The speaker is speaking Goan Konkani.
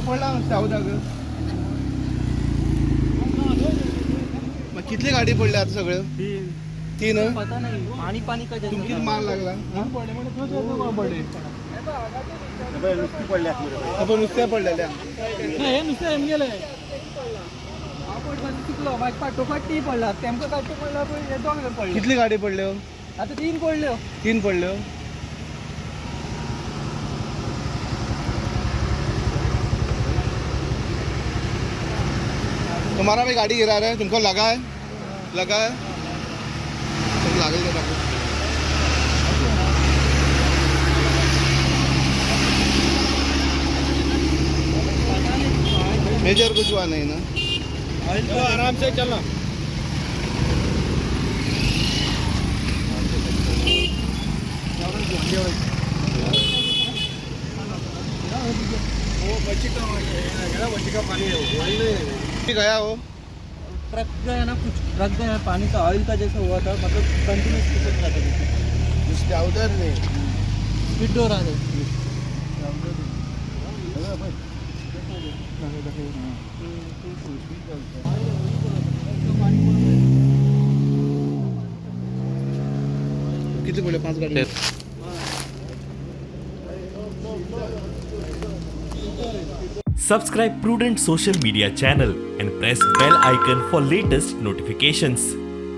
पडला सावदाक. मग कितली गाडी पडली आता सगळं? तीन. पता नहीं, पानी पानी का जैसा. तुमकीच माल लागला. आपण नुसत्या पडलेल्या. हे नुसतं एम गेलं चुकलो, माझ्या पाठोपाठ ती पडला, तेमकां काडचें पडला, पळय हे दोग जाण पडले. कितली गाडी पडल्यो? आता तीन पडल्यो. तीन पडल्यो. तुम्हारा भी गाड़ी गिरा रहा है? तुमको लगा है? लगा है? तुम लागेल का दाखव. मेजर कुछ हुआ नहीं ना? आराम से चलना. वो बच्ची का बच्ची का पानी है वो. गया हो. ट्रक गया ना, कुछ ट्रक गया, पानी का ऑयल का जैसा हुआ था, मतलब कंटिन्यूस खिसक रहा था. नुसत्या उधर नाही. स्पीड हो रहा था. किती पडले? पाच गाडी. Subscribe Prudent Social Media channel and press bell icon for latest notifications.